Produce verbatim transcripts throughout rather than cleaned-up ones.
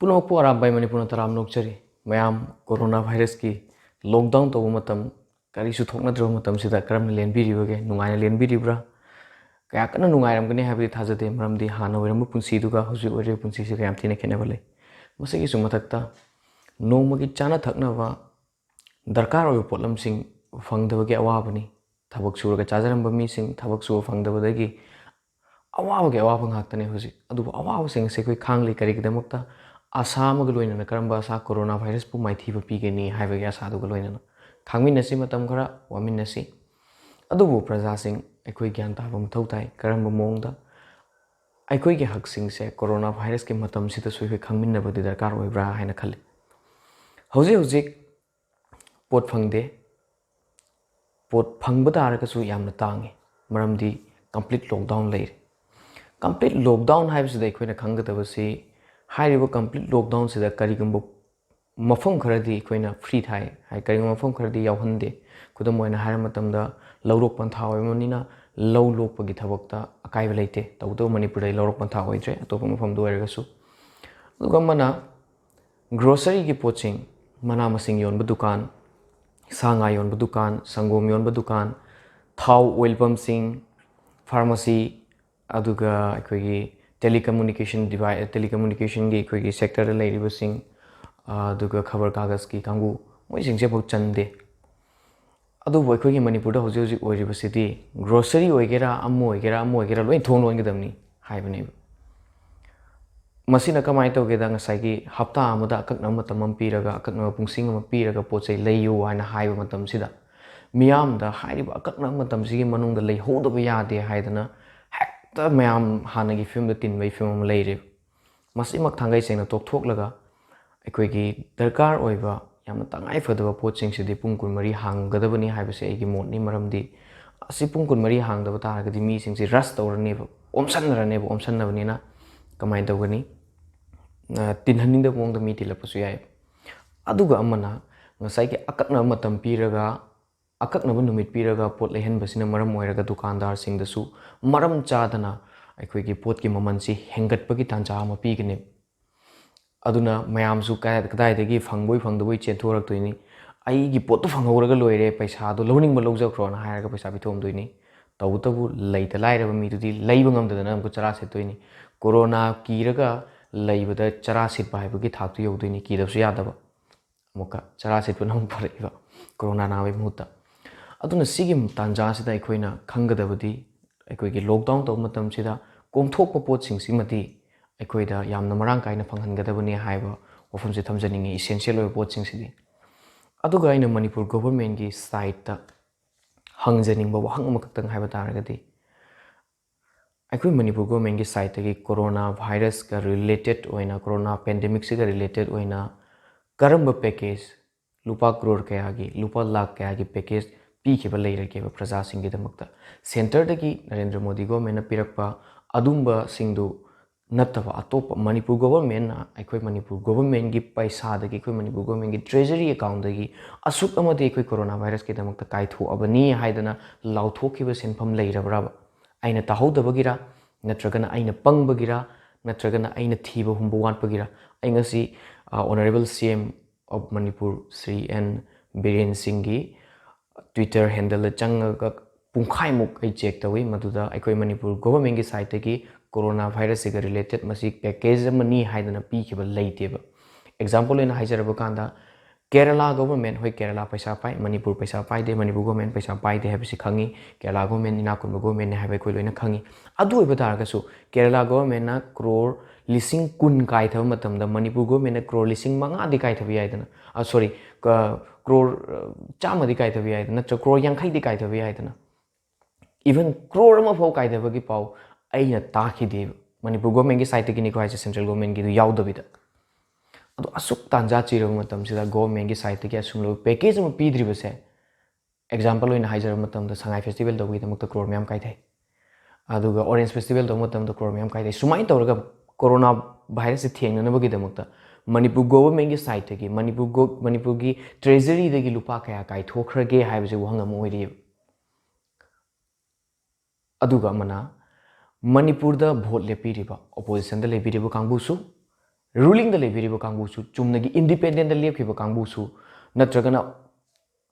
ꯄꯨꯝꯅꯃꯛꯄꯨ ꯑꯔꯥꯝꯕꯥꯏ ꯃꯅꯤꯄꯨꯔꯅ ꯇꯔꯥꯝꯅ ꯑꯣꯛꯆꯔꯤ꯫ ꯃꯌꯥꯝ ꯀꯣꯔꯣꯅꯥ ꯚꯥꯏꯔꯁꯀꯤ ꯂꯣꯛꯗꯥꯎꯟ ꯇꯧꯕ ꯃꯇꯝ, ꯀꯔꯤꯁꯨ ꯊꯣꯛꯅꯗ꯭ꯔꯕ ꯃꯇꯝꯁꯤꯗ ꯀꯔꯝꯅ ꯂꯦꯟꯕꯤꯔꯤꯕꯒꯦ? ꯅꯨꯡꯉꯥꯏꯅ ꯂꯦꯟꯕꯤꯔꯤꯕ꯭ꯔꯥ? ꯀꯌꯥ ꯀꯟꯅ ꯅꯨꯡꯉꯥꯏꯔꯝꯒꯅꯤ ꯍꯥꯏꯕꯗꯤ ꯊꯥꯖꯗꯦ, ꯃꯔꯝꯗꯤ ꯍꯥꯟꯅ ꯑꯣꯏꯔꯝꯕ ꯄꯨꯟꯁꯤꯗꯨꯒ ꯍꯧꯖꯤꯛ ꯑꯣꯏꯔꯤꯕ ꯄꯨꯟꯁꯤꯁꯤꯒ ꯌꯥꯝ ꯊꯤꯅ ꯈꯦꯠꯅꯕ ꯂꯩ꯫ ꯃꯁꯤꯒꯤꯁꯨ ꯃꯊꯛꯇ ꯅꯣꯡꯃꯒꯤ ꯆꯥꯅ ꯊꯛꯅꯕ ꯗꯔꯀꯥꯔ ꯑꯣꯏꯕ ꯄꯣꯠꯂꯝꯁꯤꯡ ꯐꯪꯗꯕꯒꯤ ꯑꯋꯥꯕꯅꯤ꯫ ꯊꯕꯛ ꯁꯨꯔꯒ ꯆꯥꯖꯔꯝꯕ ꯃꯤꯁꯤꯡ ꯊꯕꯛ ꯁꯨꯕ ꯐꯪꯗꯕꯗꯒꯤ ꯑꯋꯥꯕꯒꯤ ꯑꯋꯥꯕ ꯉꯥꯛꯇꯅꯤ ꯍꯧꯖꯤꯛ꯫ ꯑꯗꯨꯕꯨ ꯑꯋꯥꯕꯁꯤꯡ ꯑꯁꯤ ꯑꯩꯈꯣꯏ ꯈꯥꯡꯂꯤ꯫ ꯀꯔꯤꯒꯤꯗꯃꯛꯇ? ꯑꯁꯥ ꯑꯃꯒ ꯂꯣꯏꯅꯅ꯫ ꯀꯔꯝꯕ ꯑꯁꯥ? ꯀꯣꯔꯣꯅꯥ ꯚꯥꯏꯔꯁꯄꯨ ꯃꯥꯏꯊꯤꯕ ꯄꯤꯒꯅꯤ ꯍꯥꯏꯕꯒꯤ ꯑꯁꯥꯗꯨꯒ ꯂꯣꯏꯅꯅ꯫ ꯈꯥꯡꯃꯤꯟꯅꯁꯤ, ꯃꯇꯝ ꯈꯔ ꯋꯥꯃꯤꯟꯅꯁꯤ꯫ ꯑꯗꯨꯕꯨ ꯄ꯭ꯔꯖꯥꯁꯤꯡ, ꯑꯩꯈꯣꯏ ꯒ꯭ꯌꯥꯟ ꯇꯥꯕ ꯃꯊꯧ ꯇꯥꯏ꯫ ꯀꯔꯝꯕ ꯃꯑꯣꯡꯗ? ꯑꯩꯈꯣꯏꯒꯤ ꯍꯛꯁꯤꯡꯁꯦ ꯀꯣꯔꯣꯅꯥ ꯚꯥꯏꯔꯁꯀꯤ ꯃꯇꯝꯁꯤꯗꯁꯨ ꯑꯩꯈꯣꯏ ꯈꯪꯃꯤꯟꯅꯕꯗꯤ ꯗꯔꯀꯥꯔ ꯑꯣꯏꯕ꯭ꯔꯥ ꯍꯥꯏꯅ ꯈꯜꯂꯤ꯫ ꯍꯧꯖꯤꯛ ꯍꯧꯖꯤꯛ ꯄꯣꯠ ꯐꯪꯗꯦ꯫ ꯄꯣꯠ ꯐꯪꯕ ꯇꯥꯔꯒꯁꯨ ꯌꯥꯝꯅ ꯇꯥꯡꯉꯤ, ꯃꯔꯝꯗꯤ ꯀꯝꯄ꯭ꯂꯤꯠ ꯂꯣꯛꯗꯥꯎꯟ ꯂꯩꯔꯦ꯫ ꯀꯝꯄ꯭ꯂꯤꯠ ꯂꯣꯛꯗꯥꯎꯟ ꯍꯥꯏꯕꯁꯤꯗ ꯑꯩꯈꯣꯏꯅ ꯈꯪꯒꯗꯕꯁꯤ, ꯍꯥꯏꯔꯤꯕ ꯀꯝꯄ꯭ꯂꯤꯠ ꯂꯣꯛꯗꯥꯎꯟꯁꯤꯗ ꯀꯔꯤꯒꯨꯝꯕ ꯃꯐꯝ ꯈꯔꯗꯤ ꯑꯩꯈꯣꯏꯅ ꯐ꯭ꯔꯤ ꯊꯥꯏ ꯍꯥꯏ, ꯀꯔꯤꯒꯨꯝꯕ ꯃꯐꯝ ꯈꯔꯗꯤ ꯌꯥꯎꯍꯟꯗꯦ꯫ ꯈꯨꯗꯝ ꯑꯣꯏꯅ ꯍꯥꯏꯔ ꯃꯇꯝꯗ, ꯂꯧꯔꯣꯛ ꯄꯟꯊꯥ ꯑꯣꯏꯕꯅꯤꯅ ꯂꯧ ꯂꯣꯛꯄꯒꯤ ꯊꯕꯛꯇ ꯑꯀꯥꯏꯕ ꯂꯩꯇꯦ꯫ ꯇꯧꯕꯇꯕꯨ ꯃꯅꯤꯄꯨꯔꯗꯗꯤ ꯂꯧꯔꯣꯛ ꯄꯟꯊꯥ ꯑꯣꯏꯗ꯭ꯔꯦ, ꯑꯇꯣꯞꯄ ꯃꯐꯝꯗ ꯑꯣꯏꯔꯒꯁꯨ꯫ ꯑꯗꯨꯒ ꯑꯃꯅ, ꯒ꯭ꯔꯣꯁꯔꯤꯒꯤ ꯄꯣꯠꯁꯤꯡ, ꯃꯅꯥ ꯃꯁꯤꯡ ꯌꯣꯟꯕ ꯗꯨꯀꯥꯟ, ꯁꯥ ꯉꯥ ꯌꯣꯟꯕ ꯗꯨꯀꯥꯟ, ꯁꯪꯒꯣꯝ ꯌꯣꯟꯕ ꯗꯨꯀꯥꯟ, ꯊꯥꯎ ꯑꯣꯏꯜ ꯄꯝꯁꯤꯡ, ꯐꯥꯔꯃꯥꯁꯤ, ꯑꯗꯨꯒ ꯑꯩꯈꯣꯏꯒꯤ telecommunication device, telecommunicationꯒꯤ ꯑꯩꯈꯣꯏꯒꯤ sectorꯗ ꯂꯩꯔꯤꯕꯁꯤꯡ, ꯑꯗꯨꯒ ꯈꯕꯔ ꯀꯥꯒꯖꯀꯤ ꯀꯥꯡꯕꯨ, ꯃꯣꯏꯁꯤꯡꯁꯦ ꯑꯃꯐꯥꯎ ꯆꯟꯗꯦ꯫ ꯑꯗꯨꯕꯨ ꯑꯩꯈꯣꯏꯒꯤ ꯃꯅꯤꯄꯨꯔꯗ ꯍꯧꯖꯤꯛ ꯍꯧꯖꯤꯛ ꯑꯣꯏꯔꯤꯕꯁꯤꯗꯤ, ꯒ꯭ꯔꯣꯁꯔꯤ ꯑꯣꯏꯒꯦꯔꯥ, ꯑꯃ ꯑꯣꯏꯒꯦꯔꯥ, ꯑꯃ ꯑꯣꯏꯒꯦꯔꯥ, ꯂꯣꯏ ꯊꯣꯡ ꯂꯣꯟꯒꯗꯕꯅꯤ ꯍꯥꯏꯕꯅꯦꯕ꯫ ꯃꯁꯤꯅ ꯀꯃꯥꯏꯅ ꯇꯧꯒꯦꯗ, ꯉꯁꯥꯏꯒꯤ ꯍꯞꯇꯥ ꯑꯃꯗ ꯑꯀꯛꯅꯕ ꯃꯇꯝ ꯑꯃ ꯄꯤꯔꯒ, ꯑꯀꯛꯅꯕ ꯄꯨꯡꯁꯤꯡ ꯑꯃ ꯄꯤꯔꯒ ꯄꯣꯠ ꯆꯩ ꯂꯩꯌꯨ ꯍꯥꯏꯅ ꯍꯥꯏꯕ ꯃꯇꯝꯁꯤꯗ, ꯃꯤꯌꯥꯝꯗ ꯍꯥꯏꯔꯤꯕ ꯑꯀꯛꯅꯕ ꯃꯇꯝꯁꯤꯒꯤ ꯃꯅꯨꯡꯗ ꯂꯩꯍꯧꯗꯕ ꯌꯥꯗꯦ ꯍꯥꯏꯗꯅ ꯍꯦꯛꯇ ꯃꯌꯥꯝ ꯍꯥꯟꯅꯒꯤ ꯐꯤꯕꯝꯗ ꯇꯤꯟꯕꯒꯤ ꯐꯤꯕꯝ ꯑꯃ ꯂꯩꯔꯦꯕ꯫ ꯃꯁꯤꯃꯛ ꯊꯥꯡꯒꯩ ꯁꯦꯡꯅ ꯇꯣꯛꯊꯣꯛꯂꯒ, ꯑꯩꯈꯣꯏꯒꯤ ꯗꯔꯀꯥꯔ ꯑꯣꯏꯕ ꯌꯥꯝꯅ ꯇꯉꯥꯏ ꯐꯗꯕ ꯄꯣꯠꯁꯤꯡꯁꯤꯗꯤ ꯄꯨꯡ ꯀꯨꯟꯃꯔꯤ ꯍꯥꯡꯒꯗꯕꯅꯤ ꯍꯥꯏꯕꯁꯦ ꯑꯩꯒꯤ ꯃꯣꯠꯅꯤ꯫ ꯃꯔꯝꯗꯤ ꯑꯁꯤ ꯄꯨꯡ ꯀꯨꯟꯃꯔꯤ ꯍꯥꯡꯗꯕ ꯇꯥꯔꯒꯗꯤ ꯃꯤꯁꯤꯡꯁꯤ ꯔꯁ ꯇꯧꯔꯅꯦꯕ, ꯑꯣꯝꯁꯟꯅꯔꯅꯦꯕ꯫ ꯑꯣꯝꯁꯟꯅꯕꯅꯤꯅ ꯀꯃꯥꯏꯅ ꯇꯧꯒꯅꯤ? ꯑ, ꯇꯤꯟꯍꯟꯅꯤꯡꯗꯕ ꯃꯑꯣꯡꯗ ꯃꯤ ꯇꯤꯜꯂꯛꯄꯁꯨ ꯌꯥꯏ꯫ ꯑꯗꯨꯒ ꯑꯃꯅ, ꯉꯁꯥꯏꯒꯤ ꯑꯀꯛꯅꯕ ꯃꯇꯝ ꯄꯤꯔꯒ, ꯑꯀꯛꯅꯕ ꯅꯨꯃꯤꯠ ꯄꯤꯔꯒ ꯄꯣꯠ ꯂꯩꯍꯟꯕꯁꯤꯅ ꯃꯔꯝ ꯑꯣꯏꯔꯒ ꯗꯨꯀꯥꯟꯗꯥꯔꯁꯤꯡꯗꯁꯨ ꯃꯔꯝ ꯆꯥꯗꯅ ꯑꯩꯈꯣꯏꯒꯤ ꯄꯣꯠꯀꯤ ꯃꯃꯜꯁꯤ ꯍꯦꯟꯒꯠꯄꯒꯤ ꯇꯥꯟꯖꯥ ꯑꯃ ꯄꯤꯒꯅꯤ꯫ ꯑꯗꯨꯅ ꯃꯌꯥꯝꯁꯨ ꯀꯗꯥꯏ-, ꯀꯗꯥꯏꯗꯒꯤ ꯐꯪꯕꯣꯏ ꯐꯪꯗꯕꯣꯏ ꯆꯦꯟꯊꯣꯔꯛꯇꯣꯏꯅꯤ꯫ "ꯑꯩꯒꯤ ꯄꯣꯠꯇꯨ ꯐꯪꯍꯧꯔꯒ ꯂꯣꯏꯔꯦ, ꯄꯩꯁꯥꯗꯣ ꯂꯧꯅꯤꯡꯕ ꯂꯧꯖꯈ꯭ꯔꯣꯅ" ꯍꯥꯏꯔꯒ ꯄꯩꯁꯥ ꯄꯤꯊꯣꯛꯑꯝꯗꯣꯏꯅꯤ꯫ ꯇꯧꯕꯇꯕꯨ ꯂꯩꯇ ꯂꯥꯏꯔꯕ ꯃꯤꯗꯨꯗꯤ ꯂꯩꯕ ꯉꯝꯗꯗꯅ ꯑꯃꯨꯛꯀ ꯆꯔꯥ ꯁꯤꯠꯇꯣꯏꯅꯤ꯫ ꯀꯣꯔꯣꯅꯥ ꯀꯤꯔꯒ ꯂꯩꯕꯗ ꯆꯔꯥ ꯁꯤꯠꯄ ꯍꯥꯏꯕꯒꯤ ꯊꯥꯛꯇꯨ ꯌꯧꯗꯣꯏꯅꯤ, ꯀꯤꯗꯕꯁꯨ ꯌꯥꯗꯕ꯫ ꯑꯃꯨꯛꯀ ꯆꯔꯥ ꯁꯤꯠꯄꯅ ꯑꯃꯨꯛ ꯐꯔꯛꯏꯕ, ꯀꯣꯔꯣꯅꯥ ꯅꯥꯕꯒꯤ ꯃꯍꯨꯠꯇ꯫ ꯑꯗꯨꯅ ꯁꯤꯒꯤ ꯇꯥꯟꯖꯥꯁꯤꯗ ꯑꯩꯈꯣꯏꯅ ꯈꯪꯒꯗꯕꯗꯤ, ꯑꯩꯈꯣꯏꯒꯤ lockdown ꯇꯧꯕ ꯃꯇꯝꯁꯤꯗ ꯀꯣꯝꯊꯣꯛꯄ ꯄꯣꯠꯁꯤꯡꯁꯤꯃꯗꯤ ꯑꯩꯈꯣꯏꯗ ꯌꯥꯝꯅ ꯃꯔꯥꯡ ꯀꯥꯏꯅ ꯐꯪꯍꯟꯒꯗꯕꯅꯤ ꯍꯥꯏꯕ ꯋꯥꯐꯝꯁꯦ ꯊꯝꯖꯅꯤꯡꯉꯤ, essential ꯑꯣꯏꯕ ꯄꯣꯠꯁꯤꯡꯁꯤꯗꯤ꯫ ꯑꯗꯨꯒ ꯑꯩꯅ ꯃꯅꯤꯄꯨꯔ governmentꯀꯤ sideꯇ ꯍꯪꯖꯅꯤꯡꯕ ꯋꯥꯍꯪ ꯑꯃꯈꯛꯇꯪ ꯍꯥꯏꯕ ꯇꯥꯔꯒꯗꯤ, ꯑꯩꯈꯣꯏ ꯃꯅꯤꯄꯨꯔ governmentꯀꯤ sideꯇꯒꯤ ꯀꯣꯔꯣꯅꯥ virusꯀ related ꯑꯣꯏꯅ, ꯀꯣꯔꯣꯅꯥ pandemicꯁꯤꯒ related ꯑꯣꯏꯅ ꯀꯔꯝꯕ package, ꯂꯨꯄꯥ ꯀ꯭ꯔꯣꯔ ꯀꯌꯥꯒꯤ, ꯂꯨꯄꯥ ꯂꯥꯈ ꯀꯌꯥꯒꯤ package ꯄꯤꯈꯤꯕ ꯂꯩꯔꯒꯦꯕ ꯄ꯭ꯔꯖꯥꯁꯤꯡꯒꯤꯗꯃꯛꯇ? Centreꯗꯒꯤ ꯅꯔꯦꯟꯗ꯭ꯔ ꯃꯣꯗꯤ governmentꯅ ꯄꯤꯔꯛꯄ ꯑꯗꯨꯝꯕꯁꯤꯡꯗꯨ ꯅꯠꯇꯕ, ꯑꯇꯣꯞꯄ ꯃꯅꯤꯄꯨꯔ governmentꯅ, ꯑꯩꯈꯣꯏ ꯃꯅꯤꯄꯨꯔ governmentꯀꯤ ꯄꯩꯁꯥꯗꯒꯤ, ꯑꯩꯈꯣꯏ ꯃꯅꯤꯄꯨꯔ governmentꯀꯤ treasury accountꯗꯒꯤ ꯑꯁꯨꯛ ꯑꯃꯗꯤ ꯑꯩꯈꯣꯏ ꯀꯣꯔꯣꯅꯥ virusꯀꯤꯗꯃꯛꯇ ꯀꯥꯏꯊꯣꯛꯑꯕꯅꯤ ꯍꯥꯏꯗꯅ ꯂꯥꯎꯊꯣꯛꯈꯤꯕ ꯁꯦꯟꯐꯝ ꯂꯩꯔꯕ꯭ꯔꯕ? ꯑꯩꯅ ꯇꯥꯍꯧꯗꯕꯒꯤꯔ, ꯅꯠꯇ꯭ꯔꯒꯅ ꯑꯩꯅ ꯄꯪꯕꯒꯤꯔ, ꯅꯠꯇ꯭ꯔꯒꯅ ꯑꯩꯅ ꯊꯤꯕ ꯍꯨꯝꯕ ꯋꯥꯠꯄꯒꯤꯔ? ꯑꯩ ꯉꯁꯤ, ꯑ, Honourable C M of Manipur Shri N Biren ꯁꯤꯡꯒꯤ Twitter handleꯗ ꯆꯪꯉꯒ ꯄꯨꯡꯈꯥꯏꯃꯨꯛ ꯑꯩ check ꯇꯧꯏ꯫ ꯃꯗꯨꯗ ꯑꯩꯈꯣꯏ ꯃꯅꯤꯄꯨꯔ governmentꯀꯤ sideꯇꯒꯤ ꯀꯣꯔꯣꯅꯥ virusꯁꯤꯒ related ꯃꯁꯤ package ꯑꯃꯅꯤ ꯍꯥꯏꯗꯅ ꯄꯤꯈꯤꯕ ꯂꯩꯇꯦꯕ꯫ Example ꯑꯣꯏꯅ ꯍꯥꯏꯖꯔꯕ ꯀꯥꯟꯗ, ꯀꯦꯔꯂꯥ government, ꯍꯣꯏ, ꯀꯦꯔꯂꯥ ꯄꯩꯁꯥ ꯄꯥꯏ, ꯃꯅꯤꯄꯨꯔ ꯄꯩꯁꯥ ꯄꯥꯏꯗꯦ, ꯃꯅꯤꯄꯨꯔ government ꯄꯩꯁꯥ ꯄꯥꯏꯗꯦ ꯍꯥꯏꯕꯁꯤ ꯈꯪꯉꯤ꯫ ꯀꯦꯔꯂꯥ government ꯏꯅꯥꯛ ꯈꯨꯟꯕ governmentꯅꯤ ꯍꯥꯏꯕ ꯑꯩꯈꯣꯏ ꯂꯣꯏꯅ ꯈꯪꯉꯤ꯫ ꯑꯗꯨ ꯑꯣꯏꯕ ꯇꯥꯔꯒꯁꯨ, ꯀꯦꯔꯂꯥ governmentꯅ ꯀ꯭ꯔꯣꯔ ꯂꯤꯁꯤꯡ ꯀꯨꯟ ꯀꯥꯏꯊꯕ ꯃꯇꯝꯗ, ꯃꯅꯤꯄꯨꯔ governmentꯅ ꯀ꯭ꯔꯣꯔ ꯂꯤꯁꯤꯡ ꯃꯉꯥꯗꯤ ꯀꯥꯏꯊꯕ ꯌꯥꯏꯗꯅ, ꯑ, sorry, ꯀ-, ꯀ꯭ꯔꯣꯔ, ꯑ, ꯆꯥꯝꯃꯗꯤ ꯀꯥꯏꯊꯕ ꯌꯥꯏꯗꯅ, ꯅꯠꯇ꯭ꯔ ꯀ꯭ꯔꯣꯔ ꯌꯥꯡꯈꯩꯗꯤ ꯀꯥꯏꯊꯕ ꯌꯥꯏꯗꯅ꯫ Even ꯀ꯭ꯔꯣꯔ ꯑꯃꯐꯥꯎ ꯀꯥꯏꯊꯕꯒꯤ ꯄꯥꯎ ꯑꯩꯅ ꯇꯥꯈꯤꯗꯦꯕ꯫ ꯃꯅꯤꯄꯨꯔ governmentꯀꯤ sideꯇꯒꯤꯅꯤꯀꯣ ꯍꯥꯏꯁꯦ, central governmentꯀꯤꯗꯨ ꯌꯥꯎꯗꯕꯤꯗ꯫ ꯑꯗꯣ ꯑꯁꯨꯛ ꯇꯥꯟꯖꯥ ꯆꯤꯔꯕ ꯃꯇꯝꯁꯤꯗ governmentꯀꯤ sideꯇꯒꯤ ꯑꯁꯨꯝꯂꯕ package ꯑꯃ ꯄꯤꯗ꯭ꯔꯤꯕꯁꯦ, example ꯑꯣꯏꯅ ꯍꯥꯏꯖꯔꯕ ꯃꯇꯝꯗ, ꯁꯉꯥꯏ festival ꯇꯧꯕꯒꯤꯗꯃꯛꯇ ꯀ꯭ꯔꯣꯔ ꯃꯌꯥꯝ ꯀꯥꯏꯊꯩ꯫ ꯑꯗꯨꯒ Orange festival ꯇꯧꯕ ꯃꯇꯝꯗ ꯀ꯭ꯔꯣꯔ ꯃꯌꯥꯝ ꯀꯥꯏꯊꯩ꯫ ꯁꯨꯃꯥꯏꯅ ꯇꯧꯔꯒ ꯀꯣꯔꯣꯅꯥ virusꯁꯦ ꯊꯦꯡꯅꯅꯕꯒꯤꯗꯃꯛꯇ ꯃꯅꯤꯄꯨꯔ governmentꯀꯤ sideꯇꯒꯤ, ꯃꯅꯤꯄꯨꯔ ꯒꯣ-, ꯃꯅꯤꯄꯨꯔꯒꯤ treasuryꯗꯒꯤ ꯂꯨꯄꯥ ꯀꯌꯥ ꯀꯥꯏꯊꯣꯛꯈ꯭ꯔꯒꯦ ꯍꯥꯏꯕꯁꯦ ꯋꯥꯍꯪ ꯑꯃ ꯑꯣꯏꯔꯤꯕ꯫ ꯑꯗꯨꯒ ꯑꯃꯅ, ꯃꯅꯤꯄꯨꯔꯗ vote ꯂꯦꯞꯄꯤꯔꯤꯕ, oppositionꯗ ꯂꯩꯕꯤꯔꯤꯕ ꯀꯥꯡꯕꯨꯁꯨ, ꯔꯨꯂꯤꯡꯗ ꯂꯩꯕꯤꯔꯤꯕ ꯀꯥꯡꯕꯨꯁꯨ, ꯆꯨꯝꯅꯒꯤ ꯏꯟꯗꯤꯄꯦꯟꯗꯦꯟꯗ ꯂꯦꯞꯈꯤꯕ ꯀꯥꯡꯕꯨꯁꯨ, ꯅꯠꯇ꯭ꯔꯒꯅ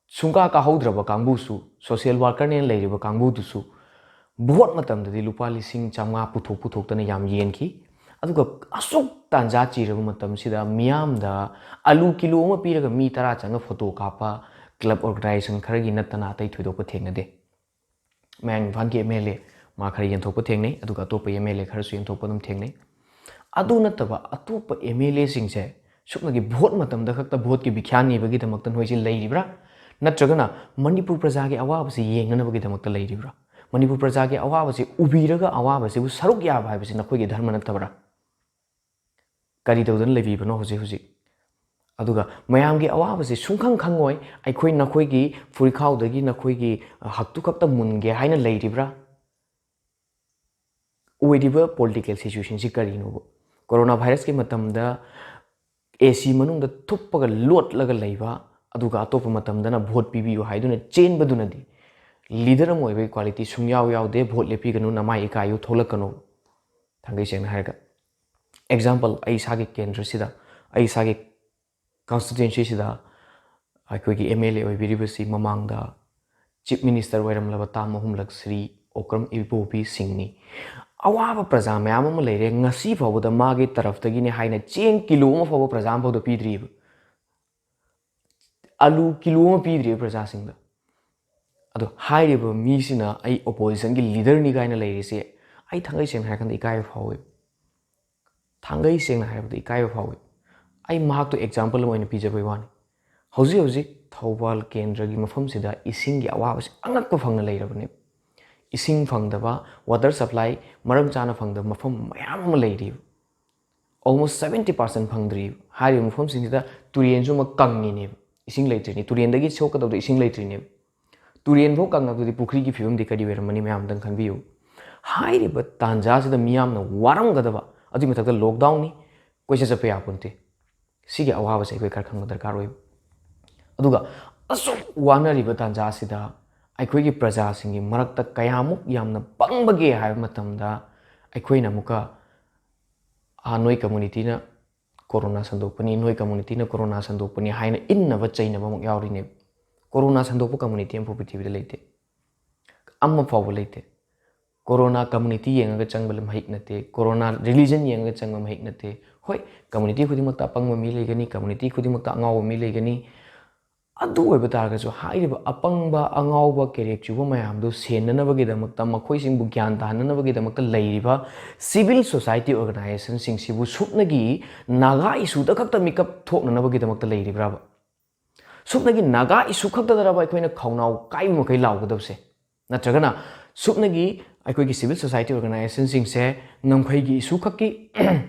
ꯁꯨꯡꯀꯥ ꯀꯥꯍꯧꯗ꯭ꯔꯕ ꯀꯥꯡꯕꯨꯁꯨ, ꯁꯣꯁꯤꯌꯦꯜ ꯋꯥꯔꯀꯔꯅꯦꯅ ꯂꯩꯔꯤꯕ ꯀꯥꯡꯕꯨꯗꯨꯁꯨ ꯚꯣꯠ ꯃꯇꯝꯗꯗꯤ ꯂꯨꯄꯥ ꯂꯤꯁꯤꯡ ꯆꯥꯝꯃꯉꯥ ꯄꯨꯊꯣꯛ ꯄꯨꯊꯣꯛꯇꯅ ꯌꯥꯝ ꯌꯦꯟꯈꯤ꯫ ꯑꯗꯨꯒ ꯑꯁꯨꯛ ꯇꯥꯟꯖꯥ ꯆꯤꯔꯕ ꯃꯇꯝꯁꯤꯗ ꯃꯤꯌꯥꯝꯗ ꯑꯂꯨ ꯀꯤꯂꯣ ꯑꯃ ꯄꯤꯔꯒ ꯃꯤ ꯇꯔꯥ ꯆꯪꯉ ꯐꯣꯇꯣ ꯀꯥꯞꯄ ꯀ꯭ꯂꯕ ꯑꯣꯔꯒꯅꯥꯏꯖꯦꯁꯟ ꯈꯔꯒꯤ ꯅꯠꯇꯅ ꯑꯇꯩ ꯊꯣꯏꯗꯣꯛꯄ ꯊꯦꯡꯅꯗꯦ꯫ ꯃꯌꯥꯡ ꯏꯝꯐꯥꯜꯒꯤ ꯑꯦꯝ ꯑꯦꯜ ꯑꯦ ꯃꯥ ꯈꯔ ꯌꯦꯟꯊꯣꯛꯄ ꯊꯦꯡꯅꯩ, ꯑꯗꯨꯒ ꯑꯇꯣꯞꯄ ꯑꯦꯝ ꯑꯦꯜ ꯑꯦ ꯈꯔꯁꯨ ꯌꯦꯟꯊꯣꯛꯄ ꯑꯗꯨꯝ ꯊꯦꯡꯅꯩ꯫ ꯑꯗꯨ ꯅꯠꯇꯕ ꯑꯇꯣꯞꯄ ꯑꯦꯝ ꯑꯦꯜ ꯑꯦꯁꯤꯡꯁꯦ ꯁꯨꯞꯅꯒꯤ ꯚꯣꯠ ꯃꯇꯝꯗ ꯈꯛꯇ ꯚꯣꯠꯀꯤ ꯚꯤꯈ꯭ꯌꯥꯟ ꯅꯤꯕꯒꯤꯗꯃꯛꯇ ꯅꯣꯏꯁꯦ ꯂꯩꯔꯤꯕ꯭ꯔꯥ? ꯅꯠꯇ꯭ꯔꯒꯅ ꯃꯅꯤꯄꯨꯔ ꯄ꯭ꯔꯖꯥꯒꯤ ꯑꯋꯥꯕꯁꯤ ꯌꯦꯡꯅꯅꯕꯒꯤꯗꯃꯛꯇ ꯂꯩꯔꯤꯕ꯭ꯔꯥ? ꯃꯅꯤꯄꯨꯔ ꯄ꯭ꯔꯖꯥꯒꯤ ꯑꯋꯥꯕꯁꯤ ꯎꯕꯤꯔꯒ ꯑꯋꯥꯕꯁꯤꯕꯨ ꯁꯔꯨꯛ ꯌꯥꯕ ꯍꯥꯏꯕꯁꯤ ꯅꯈꯣꯏꯒꯤ ꯙꯔꯃ ꯅꯠꯇꯕ꯭ꯔꯥ? ꯀꯔꯤ ꯇꯧꯗꯨꯅ ꯂꯩꯕꯤꯕꯅꯣ ꯍꯧꯖꯤꯛ ꯍꯧꯖꯤꯛ? ꯑꯗꯨꯒ ꯃꯌꯥꯝꯒꯤ ꯑꯋꯥꯕꯁꯤ ꯁꯨꯡꯈꯪ ꯈꯪꯉꯣꯏ, ꯑꯩꯈꯣꯏ ꯅꯈꯣꯏꯒꯤ ꯐꯨꯔꯤꯈꯥꯎꯗꯒꯤ ꯅꯈꯣꯏꯒꯤ ꯍꯛꯇꯨ ꯈꯛꯇ ꯃꯨꯟꯒꯦ ꯍꯥꯏꯅ ꯂꯩꯔꯤꯕ꯭ꯔꯥ? ꯑꯣꯏꯔꯤꯕ ꯄꯣꯂꯤꯇꯤꯀꯦꯜ ꯁꯤꯆꯨꯋꯦꯁꯟꯁꯤ ꯀꯔꯤꯅꯣꯕ? ꯀꯣꯔꯣꯅꯥ ꯚꯥꯏꯔꯁꯀꯤ ꯃꯇꯝꯗ ꯑꯦ ꯁꯤ ꯃꯅꯨꯡꯗ ꯊꯨꯞꯄꯒ ꯂꯣꯠꯂꯒ ꯂꯩꯕ, ꯑꯗꯨꯒ ꯑꯇꯣꯞꯄ ꯃꯇꯝꯗꯅ ꯚꯣꯠ ꯄꯤꯕꯤꯌꯨ ꯍꯥꯏꯗꯨꯅ ꯆꯦꯟꯕꯗꯨꯅꯗꯤ ꯂꯤꯗꯔ ꯑꯃ ꯑꯣꯏꯕꯒꯤ ꯀ꯭ꯋꯥꯂꯤꯇꯤ ꯁꯨꯡꯌꯥꯎ ꯌꯥꯎꯗꯦ꯫ ꯚꯣꯠ ꯂꯦꯞꯄꯤꯒꯅꯨ, ꯅꯃꯥꯏ ꯏꯀꯥꯏꯌꯨ, ꯊꯣꯛꯂꯛꯀꯅꯨ꯫ ꯊꯥꯡꯒꯩ ꯁꯦꯡꯅ ꯍꯥꯏꯔꯒ, ꯑꯦꯛꯖꯥꯝꯄꯜ, ꯑꯩ ꯏꯁꯥꯒꯤ ꯀꯦꯟꯗ꯭ꯔꯁꯤꯗ, ꯑꯩ ꯏꯁꯥꯒꯤ ꯀꯟꯁꯇꯤꯇ꯭ꯋꯦꯟꯁꯤꯁꯤꯗ ꯑꯩꯈꯣꯏꯒꯤ ꯑꯦꯝ ꯑꯦꯜ ꯑꯦ ꯑꯣꯏꯕꯤꯔꯤꯕꯁꯤ ꯃꯃꯥꯡꯗ ꯆꯤꯐ ꯃꯤꯅꯤꯁꯇꯔ ꯑꯣꯏꯔꯝꯂꯕ ꯇꯥꯝ ꯑꯍꯨꯝꯂꯛ ꯁ꯭ꯔꯤ ꯑꯣꯀ꯭ꯔꯝ ꯏꯕꯣꯕꯤ ꯁꯤꯡꯅꯤ꯫ ꯑꯋꯥꯕ ꯄ꯭ꯔꯖꯥ ꯃꯌꯥꯝ ꯑꯃ ꯂꯩꯔꯦ, ꯉꯁꯤ ꯐꯥꯎꯕꯗ ꯃꯥꯒꯤ ꯇꯔꯐꯇꯒꯤꯅꯦ ꯍꯥꯏꯅ ꯆꯦꯡ ꯀꯤꯂꯣ ꯑꯃ ꯐꯥꯎꯕ ꯄ꯭ꯔꯖꯥ ꯑꯃꯐꯥꯎꯗ ꯄꯤꯗ꯭ꯔꯤꯕ, ꯑꯂꯨ ꯀꯤꯂꯣ ꯑꯃ ꯄꯤꯗ꯭ꯔꯤꯕ ꯄ꯭ꯔꯖꯥꯁꯤꯡꯗ꯫ ꯑꯗꯣ ꯍꯥꯏꯔꯤꯕ ꯃꯤꯁꯤꯅ ꯑꯩ ꯑꯣꯄꯣꯖꯤꯁꯟꯒꯤ ꯂꯤꯗꯔꯅꯤ ꯀꯥꯏꯅ ꯂꯩꯔꯤꯁꯦ ꯑꯩ ꯊꯥꯡꯒꯩ ꯁꯦꯡꯅ ꯍꯥꯏꯔꯀꯥꯟꯗ ꯏꯀꯥꯏꯕ ꯐꯥꯎꯋꯦ꯫ ꯊꯥꯡꯒꯩ ꯁꯦꯡꯅ ꯍꯥꯏꯔꯕꯗ ꯏꯀꯥꯏꯕ ꯐꯥꯎꯋꯤ꯫ ꯑꯩ ꯃꯍꯥꯛꯇꯣ ꯑꯦꯛꯖꯥꯝꯄꯜ ꯑꯃ ꯑꯣꯏꯅ ꯄꯤꯖꯕꯩ ꯋꯥꯅꯤ꯫ ꯍꯧꯖꯤꯛ ꯍꯧꯖꯤꯛ ꯊꯧꯕꯥꯜ ꯀꯦꯟꯗ꯭ꯔꯒꯤ ꯃꯐꯝꯁꯤꯗ ꯏꯁꯤꯡꯒꯤ ꯑꯋꯥꯕꯁꯤ ꯑꯉꯛꯄ ꯐꯪꯅ ꯂꯩꯔꯕꯅꯦ꯫ ꯏꯁꯤꯡ ꯐꯪꯗꯕ, ꯋꯥꯇꯔ ꯁꯄ꯭ꯂꯥꯏ ꯃꯔꯝ ꯆꯥꯅ ꯐꯪꯗꯕ ꯃꯐꯝ ꯃꯌꯥꯝ ꯑꯃ ꯂꯩꯔꯤꯕ꯫ Almost seventy percent ꯐꯪꯗ꯭ꯔꯤꯕ꯫ ꯍꯥꯏꯔꯤꯕ ꯃꯐꯝꯁꯤꯡꯁꯤꯗ ꯇꯨꯔꯦꯟꯁꯨ ꯑꯃ ꯀꯪꯉꯤꯅꯦꯕ, ꯏꯁꯤꯡ ꯂꯩꯇ꯭ꯔꯤꯅꯤ, ꯇꯨꯔꯦꯟꯗꯒꯤ ꯁꯣꯛꯀꯗꯕꯗꯣ ꯏꯁꯤꯡ ꯂꯩꯇ꯭ꯔꯤꯅꯦꯕ꯫ ꯇꯨꯔꯦꯟꯐꯥꯎ ꯀꯪꯉꯕꯗꯨꯗꯤ ꯄꯨꯈ꯭ꯔꯤꯒꯤ ꯐꯤꯕꯝꯗꯤ ꯀꯔꯤ ꯑꯣꯏꯔꯝꯃꯅꯤ, ꯃꯌꯥꯝ ꯑꯝꯇꯪ ꯈꯟꯕꯤꯌꯨ꯫ ꯍꯥꯏꯔꯤꯕ ꯇꯥꯟꯖꯥꯁꯤꯗ ꯃꯤꯌꯥꯝꯅ ꯋꯥꯔꯝꯒꯗꯕ, ꯑꯗꯨꯒꯤ ꯃꯊꯛꯇ ꯂꯣꯛꯗꯥꯎꯟꯅꯤ, ꯀꯣꯏꯆꯠ ꯆꯠꯄ ꯌꯥꯄꯣꯟꯇꯦ꯫ ꯁꯤꯒꯤ ꯑꯋꯥꯕꯁꯦ ꯑꯩꯈꯣꯏ ꯈꯔ ꯈꯪꯕ ꯗꯔꯀꯥꯔ ꯑꯣꯏꯕ꯫ ꯑꯗꯨꯒ ꯑꯁꯨꯛ ꯋꯥꯅꯔꯤꯕ ꯇꯥꯟꯖꯥꯁꯤꯗ ꯑꯩꯈꯣꯏꯒꯤ ꯄ꯭ꯔꯖꯥꯁꯤꯡꯒꯤ ꯃꯔꯛꯇ ꯀꯌꯥꯃꯨꯛ ꯌꯥꯝꯅ ꯄꯪꯕꯒꯦ ꯍꯥꯏꯕ ꯃꯇꯝꯗ, ꯑꯩꯈꯣꯏꯅ ꯑꯃꯨꯛꯀ, "ꯑꯥ, ꯅꯣꯏ ꯀꯝꯃꯨꯅꯤꯇꯤꯅ ꯀꯣꯔꯣꯅꯥ ꯁꯟꯗꯣꯛꯄꯅꯤ, ꯅꯣꯏ ꯀꯝꯃꯨꯅꯤꯇꯤꯅ ꯀꯣꯔꯣꯅꯥ ꯁꯟꯗꯣꯛꯄꯅꯤ ꯍꯥꯏꯅ ꯏꯟꯅꯕ ꯆꯩꯅꯕ ꯑꯃꯨꯛ ꯌꯥꯎꯔꯤꯅꯦꯕ꯫ ꯀꯣꯔꯣꯅꯥ ꯁꯟꯗꯣꯛꯄ ꯀꯝꯃꯨꯅꯤꯇꯤ ꯑꯃꯐꯥꯎ ꯄ꯭ꯔꯤꯊꯤꯕꯤꯗ ꯂꯩꯇꯦ, ꯑꯃ ꯐꯥꯎꯕ ꯂꯩꯇꯦ꯫ ꯀꯣꯔꯣꯅꯥ ꯀꯝꯃꯨꯅꯤꯇꯤ ꯌꯦꯡꯉꯒ ꯆꯪꯕ ꯃꯍꯤꯛ ꯅꯠꯇꯦ, ꯀꯣꯔꯣꯅꯥ ꯔꯤꯂꯤꯖꯟ ꯌꯦꯡꯉꯒ ꯆꯪꯕ ꯃꯍꯤꯛ ꯅꯠꯇꯦ꯫ ꯍꯣꯏ, ꯀꯝꯃꯨꯅꯤꯇꯤ ꯈꯨꯗꯤꯡꯃꯛꯇ ꯑꯄꯪꯕ ꯃꯤ ꯂꯩꯒꯅꯤ, ꯀꯝꯃꯨꯅꯤꯇꯤ ꯈꯨꯗꯤꯡꯃꯛꯇ ꯑꯉꯥꯎꯕ ꯃꯤ ꯂꯩꯒꯅꯤ꯫ ꯑꯗꯨ ꯑꯣꯏꯕ ꯇꯥꯔꯒꯁꯨ, ꯍꯥꯏꯔꯤꯕ ꯑꯄꯪꯕ, ꯑꯉꯥꯎꯕ, ꯀꯦꯔꯦꯛ ꯆꯨꯕ ꯃꯌꯥꯝꯗꯨ ꯁꯦꯟꯅꯅꯕꯒꯤꯗꯃꯛꯇ, ꯃꯈꯣꯏꯁꯤꯡꯕꯨ ꯒ꯭ꯌꯥꯟ ꯇꯥꯍꯟꯅꯅꯕꯒꯤꯗꯃꯛꯇ ꯂꯩꯔꯤꯕ ꯁꯤꯚꯤꯜ ꯁꯣꯁꯥꯏꯇꯤ ꯑꯣꯔꯒꯅꯥꯏꯖꯦꯁꯟꯁꯤꯡꯁꯤꯕꯨ ꯁꯨꯞꯅꯒꯤ ꯅꯥꯒꯥ ꯏꯁꯨꯗ ꯈꯛꯇ ꯃꯤꯀꯞ ꯊꯣꯛꯅꯅꯕꯒꯤꯗꯃꯛꯇ ꯂꯩꯔꯤꯕ꯭ꯔꯕ? ꯁꯨꯞꯅꯒꯤ ꯅꯥꯒꯥ ꯏꯁꯨ ꯈꯛꯇꯗꯔꯕ ꯑꯩꯈꯣꯏꯅ ꯈꯧꯅꯥꯎ ꯀꯥꯏꯕ ꯃꯈꯩ ꯂꯥꯎꯒꯗꯕꯁꯦ? ꯅꯠꯇ꯭ꯔꯒꯅ ꯁꯨꯞꯅꯒꯤ ꯑꯩꯈꯣꯏꯒꯤ ꯁꯤꯚꯤꯜ ꯁꯣꯁꯥꯏꯇꯤ ꯑꯣꯔꯒꯅꯥꯏꯖꯦꯁꯟꯁꯤꯡꯁꯦ ꯉꯝꯈꯩꯒꯤ ꯏꯁꯨ ꯈꯛꯀꯤ,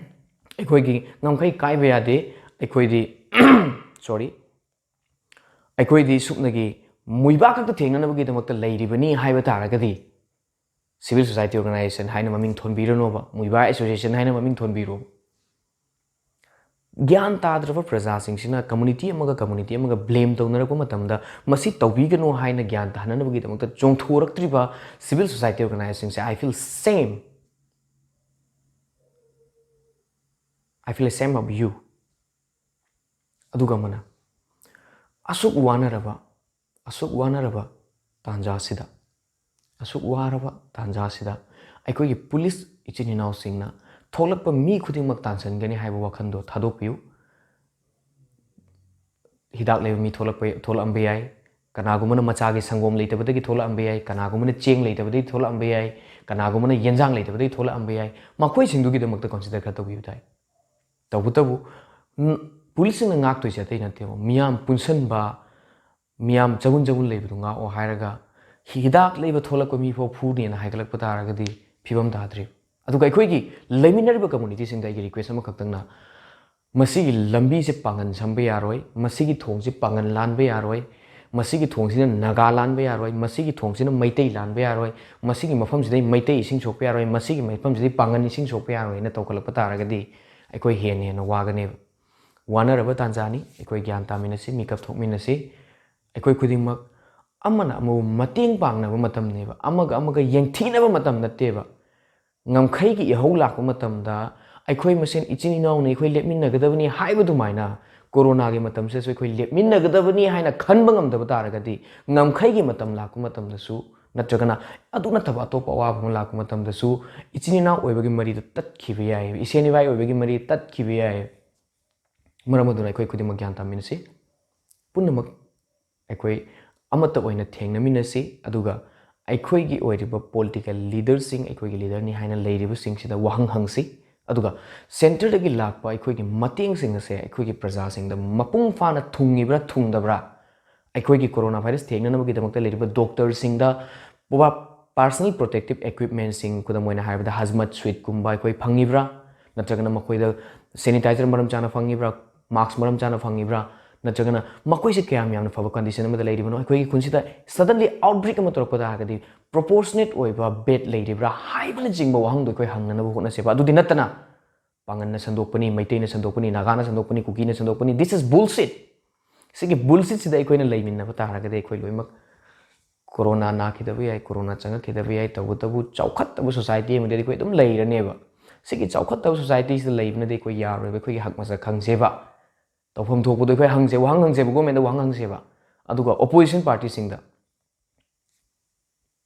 ꯑꯩꯈꯣꯏꯒꯤ ꯉꯝꯈꯩ ꯀꯥꯏꯕ ꯌꯥꯗꯦ, ꯑꯩꯈꯣꯏꯗꯤ, ꯁꯣꯔꯤ, ꯑꯩꯈꯣꯏꯗꯤ ꯁꯨꯞꯅꯒꯤ ꯃꯨꯏꯕꯥ ꯈꯛꯇ ꯊꯦꯡꯅꯅꯕꯒꯤꯗꯃꯛꯇ ꯂꯩꯔꯤꯕꯅꯤ ꯍꯥꯏꯕ ꯇꯥꯔꯒꯗꯤ, ꯁꯤꯚꯤꯜ ꯁꯣꯁꯥꯏꯇꯤ ꯑꯣꯔꯒꯅꯥꯏꯖꯦꯁꯟ ꯍꯥꯏꯅ ꯃꯃꯤꯡ ꯊꯣꯟꯕꯤꯔꯅꯣꯕ, ꯃꯨꯏꯕꯥ ꯑꯦꯁꯣꯁꯤꯌꯦꯁꯟ ꯍꯥꯏꯅ ꯃꯃꯤꯡ ꯊꯣꯟꯕꯤꯔꯣ꯫ ꯒ꯭ꯌꯥꯟ ꯇꯥꯗ꯭ꯔꯕ ꯄ꯭ꯔꯖꯥꯁꯤꯡꯁꯤꯅ ꯀꯝꯃꯨꯅꯤꯇꯤ ꯑꯃꯒ ꯀꯝꯃꯨꯅꯤꯇꯤ ꯑꯃꯒ ꯕ꯭ꯂꯦꯝ ꯇꯧꯅꯔꯛꯄ ꯃꯇꯝꯗ, ꯃꯁꯤ ꯇꯧꯕꯤꯒꯅꯨ ꯍꯥꯏꯅ ꯒ꯭ꯌꯥꯟ ꯇꯥꯍꯟꯅꯕꯒꯤꯗꯃꯛꯇ ꯆꯣꯡꯊꯣꯔꯛꯇ꯭ꯔꯤꯕ ꯁꯤꯚꯤꯜ ꯁꯣꯁꯥꯏꯇꯤ ꯑꯣꯔꯒꯅꯥꯏꯖꯦꯁꯟꯁꯤꯡꯁꯦ, I feel shame. I feel shame of you. ꯑꯗꯨꯒ ꯑꯃꯅ, ꯑꯁꯨꯛ ꯋꯥꯅꯔꯕ, ꯑꯁꯨꯛ ꯋꯥꯅꯔꯕ ꯇꯥꯟꯖꯥꯁꯤꯗ, ꯑꯁꯨꯛ ꯋꯥꯔꯕ ꯇꯥꯟꯖꯥꯁꯤꯗ ꯑꯩꯈꯣꯏꯒꯤ ꯄꯨꯂꯤꯁ ꯏꯆꯤꯟ ꯏꯅꯥꯎꯁꯤꯡꯅ ꯊꯣꯛꯂꯛꯄ ꯃꯤ ꯈꯨꯗꯤꯡꯃꯛ ꯇꯥꯟꯁꯤꯟꯒꯅꯤ ꯍꯥꯏꯕ ꯋꯥꯈꯜꯗꯣ ꯊꯥꯗꯣꯛꯄꯤꯌꯨ꯫ ꯍꯤꯗꯥꯛ ꯂꯩꯕ ꯃꯤ ꯊꯣꯛꯂꯛꯄ, ꯊꯣꯛꯂꯛꯑꯝꯕ ꯌꯥꯏ, ꯀꯅꯥꯒꯨꯝꯕꯅ ꯃꯆꯥꯒꯤ ꯁꯪꯒꯣꯝ ꯂꯩꯇꯕꯗꯒꯤ ꯊꯣꯛꯂꯛꯑꯝꯕ ꯌꯥꯏ, ꯀꯅꯥꯒꯨꯝꯕꯅ ꯆꯦꯡ ꯂꯩꯇꯕꯗꯒꯤ ꯊꯣꯛꯂꯛꯑꯝꯕ ꯌꯥꯏ, ꯀꯅꯥꯒꯨꯝꯕꯅ ꯌꯦꯟꯖꯥꯡ ꯂꯩꯇꯕꯗꯒꯤ ꯊꯣꯛꯂꯛꯑꯝꯕ ꯌꯥꯏ꯫ ꯃꯈꯣꯏꯁꯤꯡꯗꯨꯒꯤꯗꯃꯛꯇ ꯀꯟꯁꯤꯗꯔ ꯈꯔ ꯇꯧꯕꯤꯌꯨ ꯇꯥꯏ꯫ ꯇꯧꯕꯇꯕꯨ, ꯎꯝ, ꯄꯨꯂꯤꯁꯁꯤꯡꯅ ꯉꯥꯛꯇꯣꯏꯁꯦ ꯑꯇꯩ ꯅꯠꯇꯦꯕ, ꯃꯤꯌꯥꯝ ꯄꯨꯟꯁꯤꯟꯕ, ꯃꯤꯌꯥꯝ ꯆꯒꯨꯟ ꯆꯒꯨꯟ ꯂꯩꯕꯗꯨ ꯉꯥꯛꯑꯣ ꯍꯥꯏꯔꯒ, ꯍꯤꯗꯥꯛ ꯂꯩꯕ ꯊꯣꯛꯂꯛꯄ ꯃꯤꯐꯥꯎ ꯐꯨꯅꯦꯅ ꯍꯥꯏꯒꯠꯂꯛꯄ ꯇꯥꯔꯒꯗꯤ ꯐꯤꯕꯝ ꯇꯥꯗ꯭ꯔꯤꯕ꯫ ꯑꯗꯨꯒ ꯑꯩꯈꯣꯏꯒꯤ ꯂꯩꯃꯤꯟꯅꯔꯤꯕ ꯀꯝꯃꯨꯅꯤꯇꯤꯁꯤꯡꯗ ꯑꯩꯒꯤ ꯔꯤꯀ꯭ꯋꯦꯁ ꯑꯃꯈꯛꯇꯪꯅ, ꯃꯁꯤꯒꯤ ꯂꯝꯕꯤꯁꯦ ꯄꯥꯡꯒꯟ ꯁꯝꯕ ꯌꯥꯔꯣꯏ, ꯃꯁꯤꯒꯤ ꯊꯣꯡꯁꯦ ꯄꯥꯡꯒꯟ ꯂꯥꯟꯕ ꯌꯥꯔꯣꯏ, ꯃꯁꯤꯒꯤ ꯊꯣꯡꯁꯤꯅ ꯅꯥꯒꯥ ꯂꯥꯟꯕ ꯌꯥꯔꯣꯏ, ꯃꯁꯤꯒꯤ ꯊꯣꯡꯁꯤꯅ ꯃꯩꯇꯩ ꯂꯥꯟꯕ ꯌꯥꯔꯣꯏ, ꯃꯁꯤꯒꯤ ꯃꯐꯝꯁꯤꯗꯩ ꯃꯩꯇꯩ ꯏꯁꯤꯡ ꯁꯣꯛꯄ ꯌꯥꯔꯣꯏ, ꯃꯁꯤꯒꯤ ꯃꯐꯝꯁꯤꯗꯩ ꯄꯥꯡꯒꯟ ꯏꯁꯤꯡ ꯁꯣꯛꯄ ꯌꯥꯔꯣꯏꯅ ꯇꯧꯈꯠꯂꯛꯄ ꯇꯥꯔꯒꯗꯤ ꯑꯩꯈꯣꯏ ꯍꯦꯟꯅ ꯍꯦꯟꯅ ꯋꯥꯒꯅꯦꯕ꯫ ꯋꯥꯅꯔꯕ ꯇꯥꯟꯖꯥꯅꯤ꯫ ꯑꯩꯈꯣꯏ ꯒ꯭ꯌꯥꯟ ꯇꯥꯃꯤꯟꯅꯁꯤ, ꯃꯤꯀꯞ ꯊꯣꯛꯃꯤꯟꯅꯁꯤ꯫ ꯑꯩꯈꯣꯏ ꯈꯨꯗꯤꯡꯃꯛ ꯑꯃꯅ ꯑꯃꯕꯨ ꯃꯇꯦꯡ ꯄꯥꯡꯅꯕ ꯃꯇꯝꯅꯦꯕ, ꯑꯃꯒ ꯑꯃꯒ ꯌꯦꯡꯊꯤꯅꯕ ꯃꯇꯝ ꯅꯠꯇꯦꯕ꯫ ꯉꯝꯈꯩꯒꯤ ꯏꯍꯧ ꯂꯥꯛꯄ ꯃꯇꯝꯗ ꯑꯩꯈꯣꯏ ꯃꯁꯦꯟ ꯏꯆꯤꯟ ꯏꯅꯥꯎꯅ ꯑꯩꯈꯣꯏ ꯂꯦꯞꯃꯤꯟꯅꯒꯗꯕꯅꯤ ꯍꯥꯏꯕ ꯑꯗꯨꯃꯥꯏꯅ ꯀꯣꯔꯣꯅꯥꯒꯤ ꯃꯇꯝꯁꯤꯗꯁꯨ ꯑꯩꯈꯣꯏ ꯂꯦꯞꯃꯤꯟꯅꯒꯗꯕꯅꯤ ꯍꯥꯏꯅ ꯈꯟꯕ ꯉꯝꯗꯕ ꯇꯥꯔꯒꯗꯤ, ꯉꯝꯈꯩꯒꯤ ꯃꯇꯝ ꯂꯥꯛꯄ ꯃꯇꯝꯗꯁꯨ ꯅꯠꯇ꯭ꯔꯒꯅ ꯑꯗꯨ ꯅꯠꯇꯕ ꯑꯇꯣꯞꯄ ꯑꯋꯥꯕ ꯑꯃ ꯂꯥꯛꯄ ꯃꯇꯝꯗꯁꯨ ꯏꯆꯤꯟ ꯏꯅꯥꯎ ꯑꯣꯏꯕꯒꯤ ꯃꯔꯤꯗꯨ ꯇꯠꯈꯤꯕ ꯌꯥꯏ, ꯏꯁꯦꯟ ꯏꯕꯥꯏ ꯑꯣꯏꯕꯒꯤ ꯃꯔꯤ ꯇꯠꯈꯤꯕ ꯌꯥꯏ꯫ ꯃꯔꯝ ꯑꯗꯨꯅ ꯑꯩꯈꯣꯏ ꯈꯨꯗꯤꯡꯃꯛ ꯒ꯭ꯌꯥꯟ ꯇꯥꯃꯤꯟꯅꯁꯤ, ꯄꯨꯝꯅꯃꯛ ꯑꯩꯈꯣꯏ ꯑꯃꯠꯇ ꯑꯣꯏꯅ ꯊꯦꯡꯅꯃꯤꯟꯅꯁꯤ, ꯑꯗꯨꯒ ꯑꯩꯈꯣꯏꯒꯤ ꯑꯣꯏꯔꯤꯕ ꯄꯣꯂꯤꯇꯤꯀꯦꯜ ꯂꯤꯗꯔꯁꯤꯡ, ꯑꯩꯈꯣꯏꯒꯤ ꯂꯤꯗꯔꯅꯤ ꯍꯥꯏꯅ ꯂꯩꯔꯤꯕꯁꯤꯡꯁꯤꯗ ꯋꯥꯍꯪ ꯍꯪꯁꯤ, ꯑꯗꯨꯒ ꯁꯦꯟꯇꯔꯗꯒꯤ ꯂꯥꯛꯄ ꯑꯩꯈꯣꯏꯒꯤ ꯃꯇꯦꯡꯁꯤꯡ ꯑꯁꯦ ꯑꯩꯈꯣꯏꯒꯤ ꯄ꯭ꯔꯖꯥꯁꯤꯡꯗ ꯃꯄꯨꯡ ꯐꯥꯅ ꯊꯨꯡꯉꯤꯕ꯭ꯔꯥ ꯊꯨꯡꯗꯕ꯭ꯔꯥ, ꯑꯩꯈꯣꯏꯒꯤ ꯀꯣꯔꯣꯅꯥ ꯚꯥꯏꯔꯁ ꯊꯦꯡꯅꯅꯕꯒꯤꯗꯃꯛꯇ ꯂꯩꯔꯤꯕ ꯗꯣꯛꯇꯔꯁꯤꯡꯗ, ꯄꯥꯔꯁꯅꯦꯜ ꯄ꯭ꯔꯣꯇꯦꯛꯇꯤꯞ ꯏꯀ꯭ꯋꯤꯞꯃꯦꯟꯁꯤꯡ, ꯈꯨꯗꯝ ꯑꯣꯏꯅ ꯍꯥꯏꯔꯕꯗ ꯍꯖꯃꯠ ꯁꯨꯏꯠꯀꯨꯝꯕ ꯑꯩꯈꯣꯏ ꯐꯪꯉꯤꯕ꯭ꯔꯥ, ꯅꯠꯇ꯭ꯔꯒꯅ ꯃꯈꯣꯏꯗ ꯁꯦꯅꯤꯇꯥꯏꯖꯔ ꯃꯔꯝ ꯆꯥꯅ ꯐꯪꯉꯤꯕ꯭ꯔꯥ, ꯃꯥꯛꯁ ꯃꯔꯝ ꯆꯥꯅ ꯐꯪꯉꯤꯕ꯭ꯔꯥ, ꯅꯠꯇ꯭ꯔꯒꯅ ꯃꯈꯣꯏꯁꯦ ꯀꯌꯥꯝ ꯌꯥꯝꯅ ꯐꯕ ꯀꯟꯗꯤꯁꯟ ꯑꯃꯗ ꯂꯩꯔꯤꯕꯅꯣ, ꯑꯩꯈꯣꯏꯒꯤ ꯈꯨꯟꯁꯤꯗ ꯁꯗꯟꯂꯤ ꯑꯥꯎꯠꯕ꯭ꯔꯦꯛ ꯑꯃ ꯇꯧꯔꯛꯄ ꯇꯥꯔꯒꯗꯤ ꯄ꯭ꯔꯣꯄꯣꯔꯁꯅꯦꯠ ꯑꯣꯏꯕ ꯕꯦꯗ ꯂꯩꯔꯤꯕ꯭ꯔꯥ ꯍꯥꯏꯕꯅꯆꯤꯡꯕ ꯋꯥꯍꯪꯗꯣ ꯑꯩꯈꯣꯏ ꯍꯪꯅꯅꯕ ꯍꯣꯠꯅꯁꯦꯕ꯫ ꯑꯗꯨꯗꯤ ꯅꯠꯇꯅ ꯄꯥꯉꯟꯅ ꯁꯟꯗꯣꯛꯄꯅꯤ, ꯃꯩꯇꯩꯅ ꯁꯟꯗꯣꯛꯄꯅꯤ, ꯅꯥꯒꯥꯅ ꯁꯟꯗꯣꯛꯄꯅꯤ, ꯀꯨꯀꯤꯅ ꯁꯟꯗꯣꯛꯄꯅꯤ, this is bullshit꯫ ꯁꯤꯒꯤ ꯕꯨꯜꯁꯤꯠꯁꯤꯗ ꯑꯩꯈꯣꯏꯅ ꯂꯩꯃꯤꯟꯅꯕ ꯇꯥꯔꯒꯗꯤ ꯑꯩꯈꯣꯏ ꯂꯣꯏꯅꯃꯛ ꯀꯣꯔꯣꯅꯥ ꯅꯥꯈꯤꯗꯕ ꯌꯥꯏ, ꯀꯣꯔꯣꯅꯥ ꯆꯪꯉꯛꯈꯤꯗꯕ ꯌꯥꯏ, ꯇꯧꯕꯇꯕꯨ ꯆꯥꯎꯈꯠꯇꯕ ꯁꯣꯁꯥꯏꯇꯤ ꯑꯃꯗꯗꯤ ꯑꯩꯈꯣꯏ ꯑꯗꯨꯝ ꯂꯩꯔꯅꯦꯕ꯫ ꯁꯤꯒꯤ ꯆꯥꯎꯈꯠꯇꯕ ꯁꯣꯁꯥꯏꯇꯤꯁꯤꯗ ꯂꯩꯕꯅꯗꯤ ꯑꯩꯈꯣꯏ ꯌꯥꯔꯣꯏꯕ꯫ ꯑꯩꯈꯣꯏꯒꯤ ꯍꯛ ꯃꯁꯛ ꯈꯪꯁꯦꯕ, ꯇꯧꯐꯝ ꯊꯣꯛꯄꯗꯣ ꯑꯩꯈꯣꯏ ꯍꯪꯁꯦ, ꯋꯥꯍꯪ ꯍꯪꯁꯦꯕ, ꯒꯣꯔꯃꯦꯟꯗ ꯋꯥꯍꯪ ꯍꯪꯁꯦꯕ꯫ ꯑꯗꯨꯒ ꯑꯣꯄꯣꯖꯤꯁꯟ ꯄꯥꯔꯇꯤꯁꯤꯡꯗ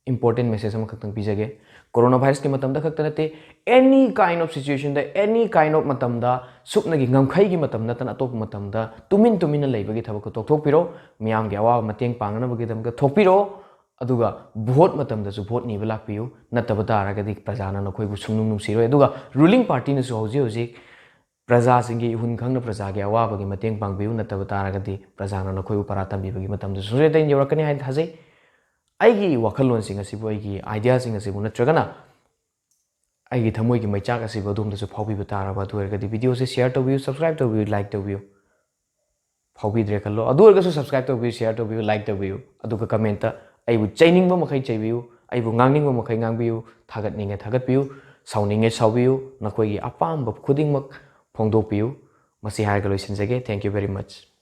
ꯏꯝꯄꯣꯔꯇꯦꯟ ꯃꯦꯁꯦꯖ ꯑꯃꯈꯛꯇꯪ ꯄꯤꯖꯒꯦ꯫ ꯀꯣꯔꯣꯅꯥ ꯚꯥꯏꯔꯁꯀꯤ ꯃꯇꯝꯗ ꯈꯛꯇ ꯅꯠꯇꯦ, ꯑꯦꯅꯤ ꯀꯥꯏꯟ ꯑꯣꯐ ꯁꯤꯆꯨꯋꯦꯁꯟꯗ, ꯑꯦꯅꯤ ꯀꯥꯏꯟ ꯑꯣꯐ ꯃꯇꯝꯗ, ꯁꯨꯞꯅꯒꯤ ꯉꯝꯈꯩꯒꯤ ꯃꯇꯝ ꯅꯠꯇꯅ ꯑꯇꯣꯞꯄ ꯃꯇꯝꯗ ꯇꯨꯃꯤꯟ ꯇꯨꯃꯤꯟꯅ ꯂꯩꯕꯒꯤ ꯊꯕꯛꯇꯣ ꯇꯣꯛꯊꯣꯛꯄꯤꯔꯣ꯫ ꯃꯤꯌꯥꯝꯒꯤ ꯑꯋꯥꯕ ꯃꯇꯦꯡ ꯄꯥꯡꯅꯅꯕꯒꯤꯗꯃꯛꯇ ꯊꯣꯛꯄꯤꯔꯣ꯫ ꯑꯗꯨꯒ ꯚꯣꯠ ꯃꯇꯝꯗꯁꯨ ꯚꯣꯠ ꯅꯤꯕ ꯂꯥꯛꯄꯤꯌꯨ, ꯅꯠꯇꯕ ꯇꯥꯔꯒꯗꯤ ꯄ꯭ꯔꯖꯥꯅ ꯅꯈꯣꯏꯕꯨ ꯁꯨꯡꯅꯨꯡ ꯅꯨꯡꯁꯤꯔꯣꯏ꯫ ꯑꯗꯨꯒ ꯔꯨꯂꯤꯡ ꯄꯥꯔꯇꯤꯅꯁꯨ ꯍꯧꯖꯤꯛ ꯍꯧꯖꯤꯛ ꯄ꯭ꯔꯖꯥꯁꯤꯡꯒꯤ ꯏꯍꯨꯟ ꯈꯪꯅ ꯄ꯭ꯔꯖꯥꯒꯤ ꯑꯋꯥꯕꯒꯤ ꯃꯇꯦꯡ ꯄꯥꯡꯕꯤꯌꯨ, ꯅꯠꯇꯕ ꯇꯥꯔꯒꯗꯤ ꯄ꯭ꯔꯖꯥꯅ ꯅꯈꯣꯏꯕꯨ ꯄꯔꯥ ꯇꯝꯕꯤꯕꯒꯤ ꯃꯇꯝꯗꯁꯨ ꯁꯣꯏꯗꯅ ꯌꯧꯔꯛꯀꯅꯤ ꯍꯥꯏꯅ ꯊꯥꯖꯩ꯫ ꯑꯩꯒꯤ ꯋꯥꯈꯜꯂꯣꯟꯁꯤꯡ ꯑꯁꯤꯕꯨ, ꯑꯩꯒꯤ ꯑꯥꯏꯗꯤꯌꯥꯁꯤꯡ ꯑꯁꯤꯕꯨ, ꯅꯠꯇ꯭ꯔꯒꯅ ꯑꯩꯒꯤ ꯊꯃꯣꯏꯒꯤ ꯃꯩꯆꯥꯛ ꯑꯁꯤꯕꯨ ꯑꯗꯣꯝꯗꯁꯨ ꯐꯥꯎꯕꯤꯕ ꯇꯥꯔꯕ ꯑꯗꯨ ꯑꯣꯏꯔꯒꯗꯤ ꯚꯤꯗꯤꯑꯣꯁꯦ ꯁꯤꯌꯔ ꯇꯧꯕꯤꯌꯨ, ꯁꯕꯁꯀ꯭ꯔꯥꯏꯕ ꯇꯧꯕꯤꯌꯨ, ꯂꯥꯏꯛ ꯇꯧꯕꯤꯌꯨ꯫ ꯐꯥꯎꯕꯤꯗ꯭ꯔꯦ ꯈꯜꯂꯣ, ꯑꯗꯨ ꯑꯣꯏꯔꯒꯁꯨ ꯁꯕꯁꯀ꯭ꯔꯥꯏꯕ ꯇꯧꯕꯤꯌꯨ, ꯁꯤꯌꯔ ꯇꯧꯕꯤꯌꯨ, ꯂꯥꯏꯛ ꯇꯧꯕꯤꯌꯨ꯫ ꯑꯗꯨꯒ ꯀꯃꯦꯟꯇ ꯑꯩꯕꯨ ꯆꯩꯅꯤꯡꯕ ꯃꯈꯩ ꯆꯩꯕꯤꯌꯨ, ꯑꯩꯕꯨ ꯉꯥꯡꯅꯤꯡꯕ ꯃꯈꯩ ꯉꯥꯡꯕꯤꯌꯨ, ꯊꯥꯒꯠꯅꯤꯡꯉꯦ ꯊꯥꯒꯠꯄꯤꯌꯨ, ꯁꯥꯎꯅꯤꯡꯉꯦ ꯁꯥꯎꯕꯤꯌꯨ, ꯅꯈꯣꯏꯒꯤ ꯑꯄꯥꯝꯕ ꯈꯨꯗꯤꯡꯃꯛ ꯐꯣꯡꯗꯣꯛꯄꯤꯌꯨ꯫ ꯃꯁꯤ ꯍꯥꯏꯔꯒ ꯂꯣꯏꯁꯤꯟꯖꯒꯦ꯫ Thank you very much꯫